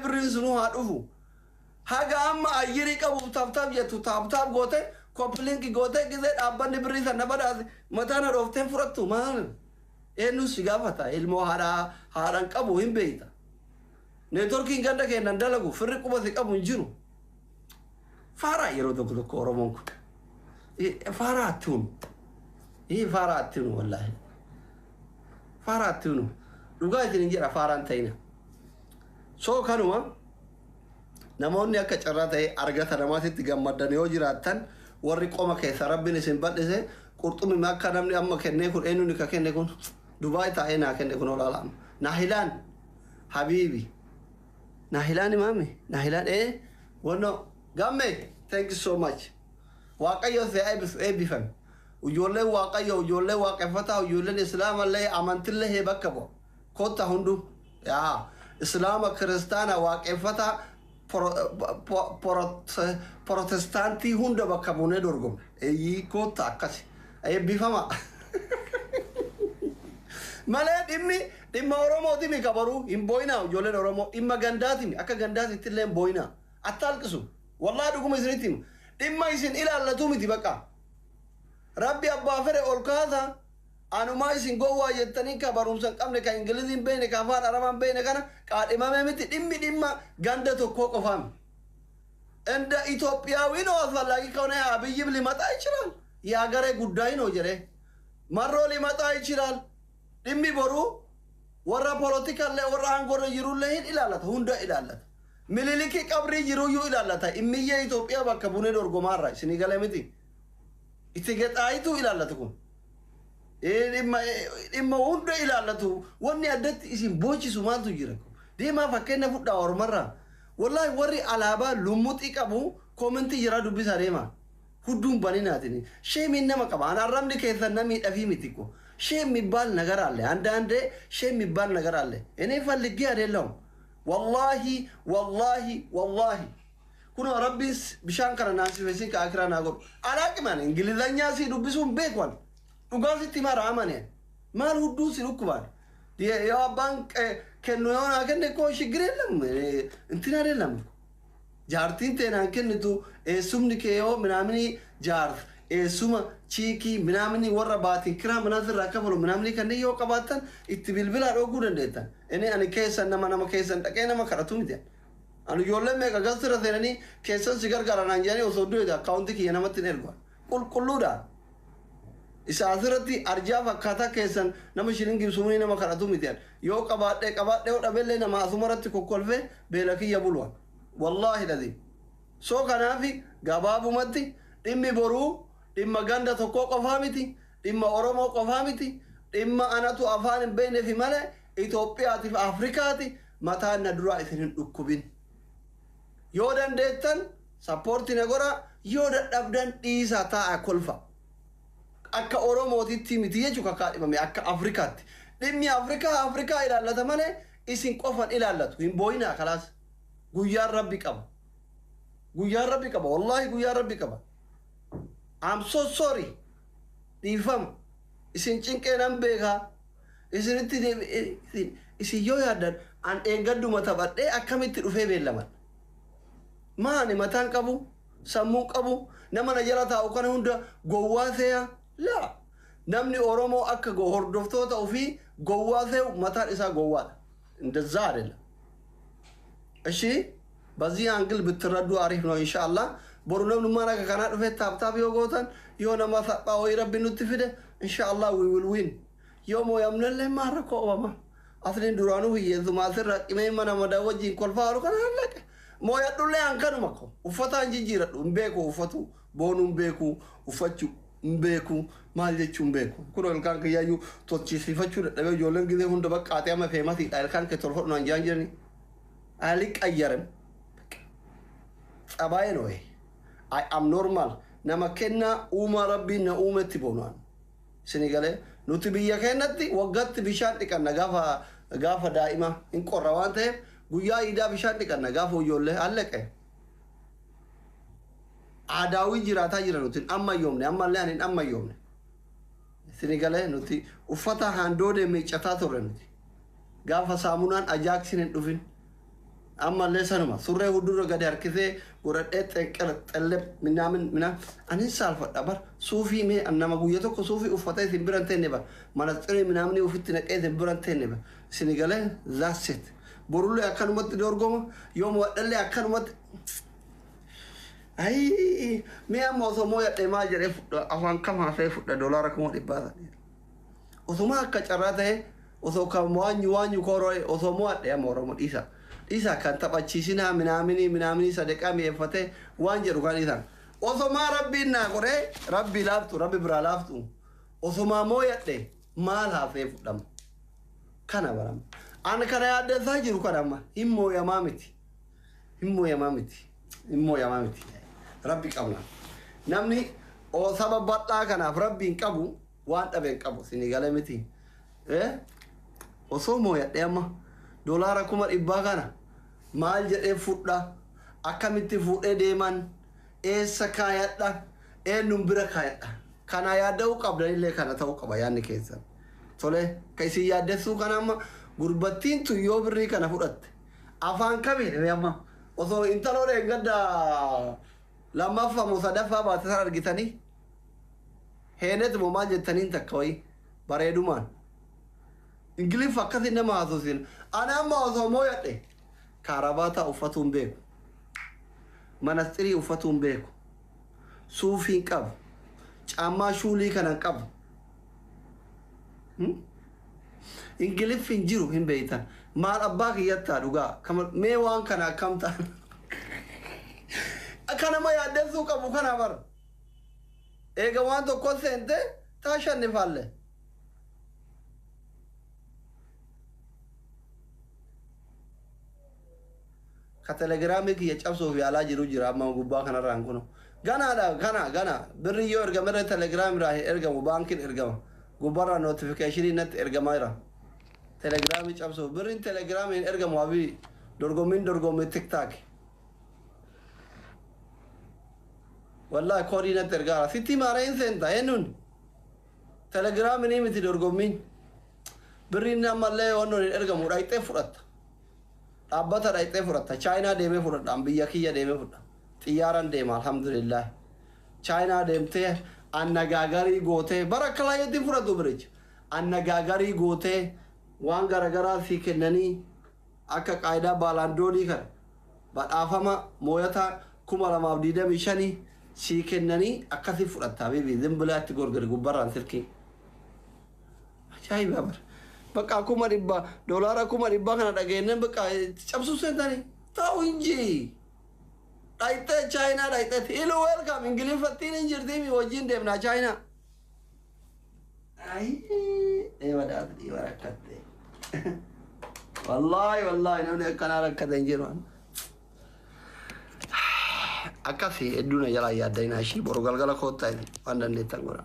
Birriin sunuu haa dhufu. Haga amma ayyirii qabuuf tap tap jettu, tap tap goote, copy link goote, gizee dhaabbanni birrii sana badhaase mataa na dhoofteen fudhattu. Maal, eenyuun si gaafata? Ilmoo haadhaa haadhan qabu hin beeyta. Networkiin ganda keennan dalagu, firri quba si qabu hin jiru. Faaraa yeroo tokko tokko Oromoon kun faaraa attiunu, faaraa attiunu, wallaahi faaraa attiunu. Dhugaa isin hin jedha, faaraan ta'ina. So kanuma, namoonni akka carraa ta'e argata namaatitti gammaddan yoo jiraattan, warri qoma keessa Rabbiin isin bal'ise, qurxummii akka namni amma kennee kun, eenyuun ka kenne kun, Dubaay taa'ee naa kenne kun, olaalaama. Naahilaan habiibi, Naahilaan imaami, Naahilaan wanno gamme, thank you so much. Waaqayyo si eebbisu, eebbifame. Ijoolleen Waaqayyo, ijoolleen waaqeffataa, ijoolleen Islaamallee amantillee hee bakka bu'a. Kotta hundu yaa Islaama, Kiristaana, waaqeffataa, Protestaantii hunda bakka buunee dorgomna. Eeyyii, kotta, akkasi eebbifama malee dhimmi dhimma Oromootimi kabaruu hin booyinaa. Ijoolleen Oromoo, dhimma gandaatimi, akka gandaatitti illee hin booyinaa. Atta halqisu, wallaahi dhuguma isinitti himu, dhimma isin ilaallatu miti. Bakka Rabbi abbaa fedhe ol kaasa. Anumaa isin gowwaa jettanii, ka barumsa hin qabne, ka Ingilizii hin beekne, ka afaan Arabaa hin beekne kana qaadhimamee miti. Dhimmi dhimma ganda tokkoo qofaami. እንደ ኢትዮጵያዊ ነው አስፈላጊ ከሆነ አብይም ሊመጣ ይችላል። የሀገሬ ጉዳይ ነው jedhe መሮ ሊመጣ ይችላል። Dhimmi boruu warra poolitikallee, warra aangorra jirullee hin ilaallata, hunda ilaallata. Mililikii qabrii jiruyyuu ilaallata. Immiyyee Itoophiyaa bakka bunee dorgomaarra isinii galee miti. Itti gaxaayituu ilaallatu kun. Dhimma hunda ilaallatu. Wanni addatti isin boochisu maaltu jira? Deemaa fakkeenya fudhaa ormarraa. Wallaahi warri alaabaa lummuxii qabu commentii jira dubbisaa deemaa. Hudduun baninaatiin shame iin nama qaba. An arrabni keessan na miidhafii miti ko. Shame የሚባል ነገር አለ። አንዳንዴ shame የሚባል ነገር አለ። እኔ ፈልጌ አይደለም። ወላሂ ወላሂ ወላሂ kun Rabbiin bishaan kana naan sifeessin ka akiraa naa godhu. Alaaqiman Ingilizanyaa si dubbisuun beekuan. Dhugaa sitti mara amane. Maal hudduu si dhukkubaan? Yoo abbaan kennu, yoo naa kenne koo ሽግር የለም, እንትን አይደለም። Jaartiin tee naan kennitu, eessumni kee yoo minaamini jaarsa eessuma chiikii minaamini warra baatiin kiraa manaa sirraa kafalu minaamini kanneen yoo qabaattan itti bilbilaa dhooguu dandeettan. Inni ani keessan nama keessan dhaqee nama kadhatu miti. Ani ijoolleen meeqa gasira seenanii keessan si gargaara naan jedhanii osoo du'e akkaawuntii kiyya namatti hin ergu. Qulqulluudha. Isa asirratti arjaa fakkaataa keessan nama shilingii sumanii nama kadhatu miti. Yoo qabaadhee qabaadhee, yoo dhabeellee nama asumarratti kokkolfee beela kiyya buluwan. Wallaahi ladii. So kanaafi gabaabumatti dhimmi boruu dhimma ganda tokkoo qofaa miti, dhimma Oromoo qofaa miti, dhimma anatu afaan hin beekneefi malee Itoophiyaatiif Afrikaati. Mataan na duraa isin hin dhukkubin. Yoo dandeettan support na godhaa, yoo dadhabdan dhiisaa, taa'a, kolfa. Akka Oromootitti miti jechuun kakkaa dhimame, akka Afrikaatti. Dhimmi Afrikaa Afrikaa ilaallata malee isin qofan ilaallatu. Hin booyinaa, kalaas. Guyyaan Rabbi qaba. Guyyaan Rabbi qaba. Wallaahi guyyaan Rabbi qaba. I'm so sorry. Dhiifama. Isin cinqee nan beekaa. Isinitti isin yoo yaaddan, an eeggadduma taphadhee akkamitti dhufee beellaman. Maani mataan qabu, sammuu qabu, nama na jala taa'u kana hunda gowwaa seeya? Laa. Namni Oromoo akka hordoftoota ofii gowwaa see'u mataan isaa gowwaadha. እንደዛ አይደለም። እሺ፣ በዚህ angle ብትረዱ አሪፍ ነው። ኢንሻአላህ boru namnummaan akka kanaa dhufee tap tap yoo gootan, yoo nama salphaa wayii Rabbi nutti fide, ኢንሻአላህ we will win. Yoo mooyamnellee maal rakkoo qabama? Asliin duraanuu hiyyeessuma asirra qimee mana madaa wajjin kolfaa oolu kana hallaqe. Mooyadhullee an kanuma ko uffata hin jijjiiradhu, hin beeku, uffatu boonuu hin beeku, uffachuu hin beeku, maal jechuu hin beeku. Kun ilkaan kiyyaayyuu tolchisiifachuu dadhabee ijoolleen gizee hunda baqqaatee amma feemasiidha, ilkaan kee tolfadhu naan jaan jirani. አልቀየርም። ጸባይ ነው ይሄ። I am normal. Nama kennaa uumaa Rabbiin na uumetti boonaan. Isinii galee, nuti biyya keenyatti waggaatti bishaan dhiqanna, gaafa daa'ima hin qorra waan ta'eef guyyaa iidaa bishaan dhiqanna, gaafa ijoollee allaqe. Aadaawii jiraataa jira, nuti hin ammayyoomne, ammallee ani hin ammayyoomne. Isinii galee, nuti uffata handoodee miiccataa turre nuti. Gaafa saamunaan Ajaaksiin hin dhufin. Ammallee sanuma surree huddurra gadi harkisee godhadhee xenqere xelle minaamin minaa anin saalfadha bar suufii mee nama guyya tokko suufii uffatee isin bira hin teenne bar manaxirii minaamni ofitti naqee isin bira hin teenne bar isin galee that's it. Borullee akkanumatti dorgoma yoo mo'adhallee akkanumatti. Ayii mee amma osoo mooyadhee maal jedhee fudha afaan kam haasa'ee fudha $300,000. Osuma akka carraa ta'e osoo kan waanyu waanyu koroo osoo mo'adhe amma Oromoo dhiisa. Dhiisa kan taphachiisinaa minaaminii minaaminii sadeqaa mi'eeffatee waan jedhu kan dhiisan. Osomaa rabbiin naa godhee rabbii laaftu rabbi biraa laaftu osomaa mooyadhe maal haasa'ee fudhama. Kana barama. Ani kana yaaddeessaa jiru kana amma hin mooyamaa miti. Hin mooyamaa miti. Hin mooyamaa miti. Rabbi qabna. Namni saba bal'aa kanaaf rabbi hin qabu waan dhabe hin qabu. Isinii galee miti. Osoo mooyadhee amma $300,000 kana maal jedhee fudha akkamitti fuudhee deeman eessa kaayadha eenyuun bira kaayadha. Kana yaadda'uu qabdanillee kana ta'uu qaba yaadni keessan. Tole ka isin yaaddessuu kana amma gurbattiin tun yoo birrii kana fudhatte afaan kamiin amma osoo intaloo dheengadda lammaffaa moo sadaffaa baate san argitanii heenet moo maal jettaniin takka wayii bareedumaan Ingiliffa akkasii nama haasofsiin ani amma osoo mooyadhe kaarabaataa uffatuu hin beeku manaxirii uffatuu hin beeku suufii hin qabu caammaa shuulii kana hin qabu Ingiliffi hin jiru hin beektan maal abbaa kiyyattaa dhugaa mee waan kana akkam ta'an kanama yaaddessuu qabu kana bar eega waan tokko seente taashannifaalle. Ka telegiraamii kiyya cabsuuf yaalaa jiru jira amma gubbaa kanarraan kun ganaadha gana gana birri yoo ergamerra telegiraam irraa hin ergamu baankiin ergama gubbaarraa notifiikeeshinii natti ergamaa jira telegiraamii cabsuuf birriin telegiraamii hin ergamu abii dorgommiin dorgommii tiktaak wallahi koodii natti ergaara sitti maara hin seenta eenyuun telegiraamii miti dorgommiin birriin ammallee wannoon hin ergamu dhayxee fudhatta. Dhaabbata dhayxee fudhatta. Chaayinaa deemee fudhadha. Biyya kiyya deemee fudhadha. Xiyyaaraan deema alhamdulillah. Chaayinaa deemtee annagaagarii gootee bara akka laayyootti fudhatu biricha. Annagaagarii gootee waan garaagaraa sii kennanii akka qaayidaa baalaandoonii kana badhaafama mooyata 2025 sii kennanii akkasii fudhatta. Bibi zimbilaatti gorgori gubbarraan silkii. Ajaa'iba bara. Bakka 100,000 $100,000 kana dhageenyeen bakka cabsuu seentanii ta'u hin jii. Dhayxee Chaayinaa dhayxeetti ilu welcome Ingiliffattiin hin jirti wajjin deemnaa Chaayinaa. Ayii eeba daatu dhiiba rakkatte. Wallaahi wallaahi namni akkanaa rakkate hin jiru. Akkasii hedduu na jalaa yaaddayinaa ishii boru galgala koottaa waan dandeettan godha.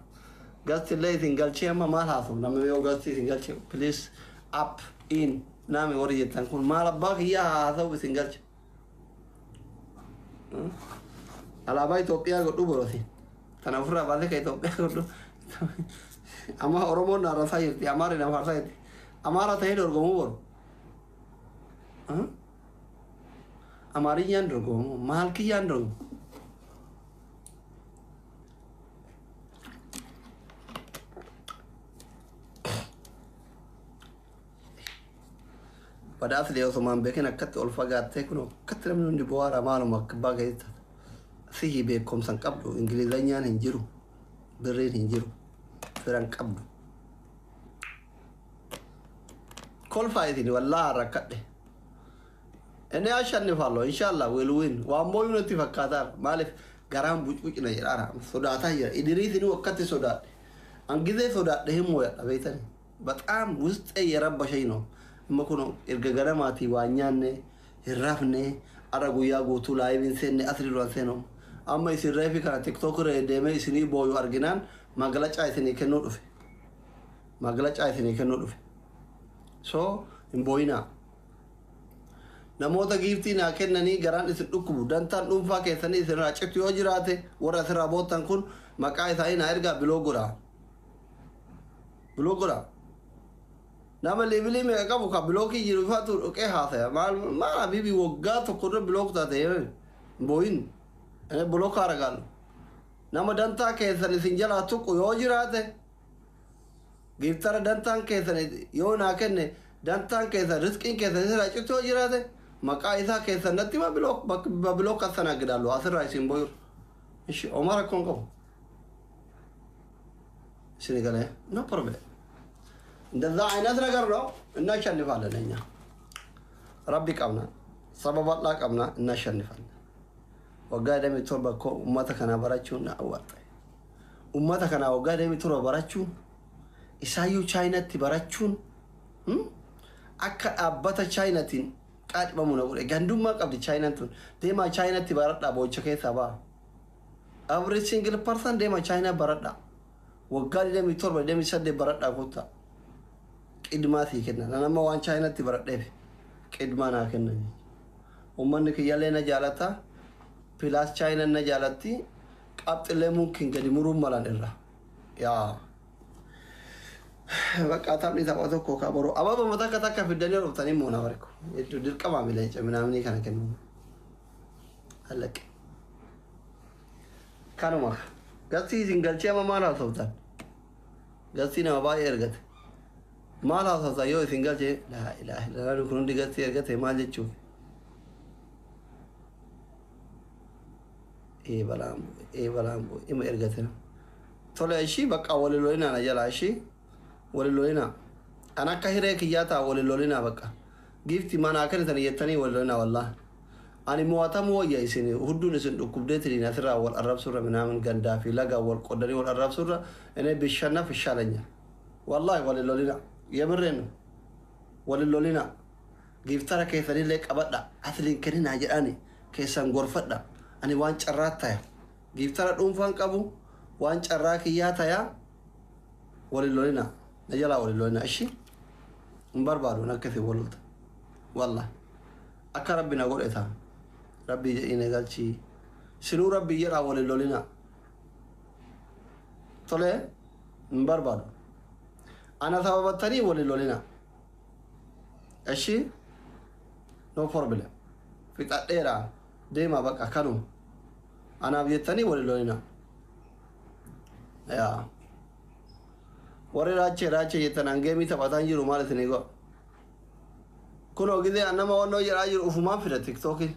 Gasti illee isin galchee amma maal haasa'u namni yoo gasti isin galchee please up in nami warri jettan kun maal abbaa kiyyaa haasa'u isin galche. Alaabaa Itoophiyaa godhu boroti. Tana ofirraa baasee kan Itoophiyaa godhu. Amma Oromoon naarrasaa jirti Amaarri na faarsaa jirti. Amaara ta'ee dorgomuu boru. Amaariyyaan dorgomu maal kiyyaan dorgomu. Badhaasni osoo hin beekin akkatti ol fagaattee kun akkatti namni hundi bu'aara maaluma akka abbaa keessa sihi beekumsa hin qabdu Ingilizanyaan hin jiru birriin hin jiru fira hin qabdu. Kolfaa isin wallaahi rakkadhe. Inni ashannifaallo inshallah will win waan mooyuu natti fakkaataa maaliif garaan bucbucina jedhaara sodaataa jira idiriisinuu akkatti sodaadhe angizee sodaadhe hin mooyadha beektani በጣም ውስጤ የረበሸኝ ነው። Amma kun erga ganamaatii waan nyaanne hin rafne ara guyyaa guutuu laayiviin seenne asii duraan seenamu. Amma isin reefi kana tiktook irra deemee isinii booyu arginaan magalacaa isinii kennuu dhufe. Magalacaa isinii kennuu dhufe. So hin booyinaa. Namoota giiftii naa kennanii garaan isin dhukkubu dantaan dhuunfaa keessanii isinirraa cittu yoo jiraate warra asirraa boottan kun maqaa isaanii naa ergaa biloo godhaa. Biloo godhaa. Nama leebilii meeqa qabu ka bilookii jiru ifaatu dhoqee haasaya. Maal maal habiibi waggaa tokko dura block taate booyin. Block argaalu. Nama dantaa keessan isin jalaa tuqu yoo jiraate giftara dantaan keessan yoo naa kenne dantaan keessan riskiin keessan isin citu yoo jiraate maqaa isaa keessan natti ma block block አስተናግዳለሁ asirraa isin boyur. Ishi Omar rakkoon qabu. Isin galee no problem. እንደዛ አይነት ነገር ነው። እናሸንፋለን። እኛ rabbi qabna saba bal'aa qabna እናሸንፋለን። Waggaa 27 ko ummata kana barachuun na awwaata. Ummata kana waggaa 27 barachuun isaayyuu Chaayinatti barachuun akka dhaabbata Chaayinatiin qaadhimamu na godhe. Gandummaa qabdi Chaayinaan tun. Deemaa Chaayinatti baradhaa boocha keessaa ba'a. Every single person deema Chaayinaa baradhaa. Waggaa 27 28 baradhaa kottaa. Qidmaa sii kenna. Nama waan Chaayinatti baradheef qidmaa naa kenna. Uummanni kiyyallee na jaalata. Plus Chaayinaan na jaalatti. Qabxilee mumkin gadi muruun malan irra. Yaa. Bakka taphni tapha tokko ka boru. Ababa takka takka fiddanii dhuftanii moona barku. Hedduu dirqamaa mileenca minaamni kana kennu. Allaqe. Kanuma. Gastii isin galchee amma maal haasoftan? Gastii nama baay'ee ergate. Maal haasoftan yoo isin galchee laa ilaaha illallah kun hundi gastii ergate maal jechuuf? Ee balaan bu'e, ee balaan bu'e, ima ergate. Tole ishii bakka walii lolinaa na jalaa ishii walii lolinaa. An akka hiree kiyyaa ta'a walii lolinaa bakka. Giifti manaa kennitan jettanii walii lolinaa wallaahi. Ani mo'atamuu wayya isin hudduun isin dhukkubdeetiin asirraa wal arrabsurra minaamin gandaa fi lagaa wal qoddanii wal arrabsurra እኔ ብሸነፍ ይሻለኛል። Wallaahi walii lolinaa. የምሬን ነው። Walii lolinaa. Giftara keessanillee qabadha. Asliin kenninaa jedhani keessan gorfadha. Ani waan carraa taya. Giftara dhuunfaan qabu waan carraa kiyyaa taya. Walii lolinaa. Na jalaa walii lolinaa. Ishi hin barbaadu akkasii walolta. Wallahi. Akka rabbi na godhe ta'a. Rabbii jedhii na galchii. Sinuu rabbii jedhaa walii lolinaa. Tolee hin barbaadu. Ana sababattanii walii lolinaa. Ishi no problem. Fixadheera deema bakka kanuma. Anaaf jettanii walii lolinaa. Yaa. Warri raachee raachee jettan hangeemii taphataan jiru maal isinii godha? Kunoo gisee nama wannoo jedhaa jiru ufumaan fida TikTokiin.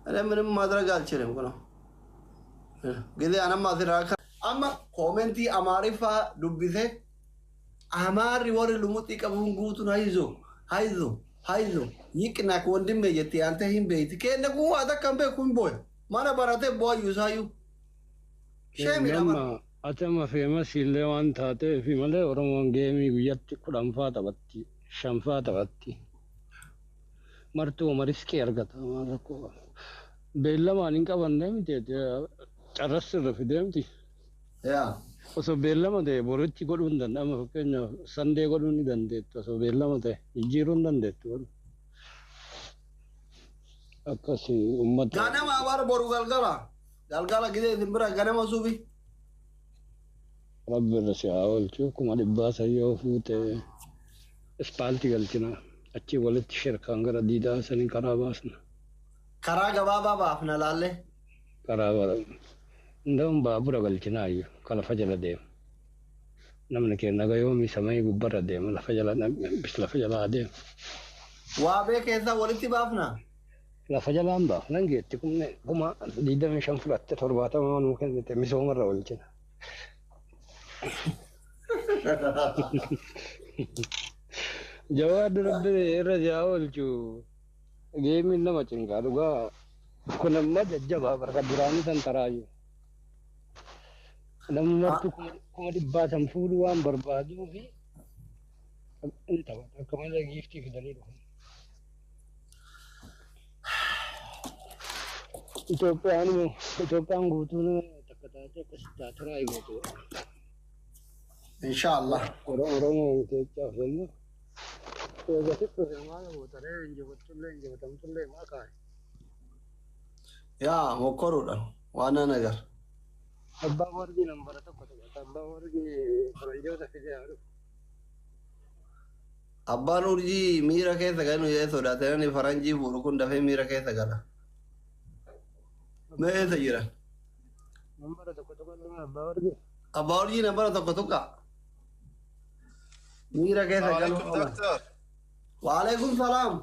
እኔ ምንም ማድረግ አልችልም። Kunoo gisee anamma asirraa amma commentii Amaariffaa dubbise Amaarri warri lumuxii qabuun guutuun hayzo hayzo hayzo yiqnak ወንድሜ jetti ante hin beeyti keenya kun waa takka hin beeku hin booya mana baratee boo'ayyuu isaayyuu. Sheemidha bara. Nama ati amma famous illee waan taateef malee Oromoon gameii guyyatti 10 faa taphatti, 5 faa taphatti. Martuu riskii argata maal rakkoo. Beellamaan hin qabanne miti carrassi irra fidee miti. Yaa. Osoo beellama ta'e boritti godhuu hin danda'ama fakkeenyaaf Sunday godhuu ni dandeettu osoo beellama ta'e jijjiiruu hin dandeettu. Akkasii uummata. Ganama bara boru galgala. Galgala gisee isin bira ganama subi. Rabbi irra si haa oolchu 300,000 yoo fuute ispaaltii galchina achi walitti shirkaan gara diidaa sanii karaa baasna. Karaa gabaabaa baafna laallee. Karaa bara ndawum baabura galchinaa iyyuu ka lafa jala deema. Namni keenya yoomii samii gubbarra deema lafa jala bis lafa jalaa deema. Waabee keessa walitti baafna. Lafa jalaan baafna geetti kumne 25,000 fudhatte 70 nuu kennite misoomarra oolchina. Jawaarri rabbi irra si haa oolchu gameiin nama cinqaa dhugaa kun amma jajjabaa barka duraanii san taraayyuu. Namni martuu 100,000 san fuudhuu waan barbaaduu fi in taphata akka malee giftii fidanii dhufu. Itoophiyaan Itoophiyaan guutuun takka taatee akkasitti taaturaa eegatu. Inshaallah. Oromoo jechaaf jennu. Eegatti dhufe maal gootaree injifattullee injifatamtullee maa kaa'e. Yaa mokkoruudha waan ነገር. Abbaa warqii nambara tokko taphata. Abbaa warqii faranjoota fidee haa dhufu. Abbaan urjii miira keessa galu jedhee sodaate, namni faranjii fuudhu kun dafee miira keessa gala. Mee eessa jira? Nambara tokko tokko nama abbaa urjii. Abbaa urjii nambara tokko tuqa. Miira keessa galu. Alaikum, doctor. Waalaikum salaam.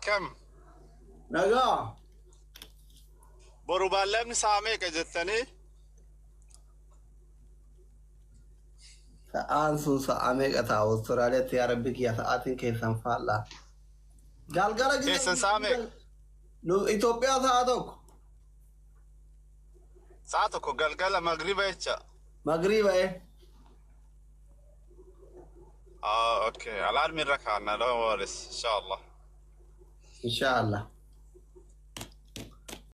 Kam? Nagaa. Boru baallamni sa'a meeqa jettanii? Sa'aan sun sa'a meeqa ta'a Awustiraaliyaatti? Yaa rabbi kiyya, sa'aatiin keessan faallaa. Galgala. Keessan sa'a meeqa? Nu Itoophiyaa sa'a 1. Sa'a 1 galgala, magriba jecha. Magriba ee. Ah, okay. Alarm irra kaa'anna, don't worry. Inshallah. Inshaallah.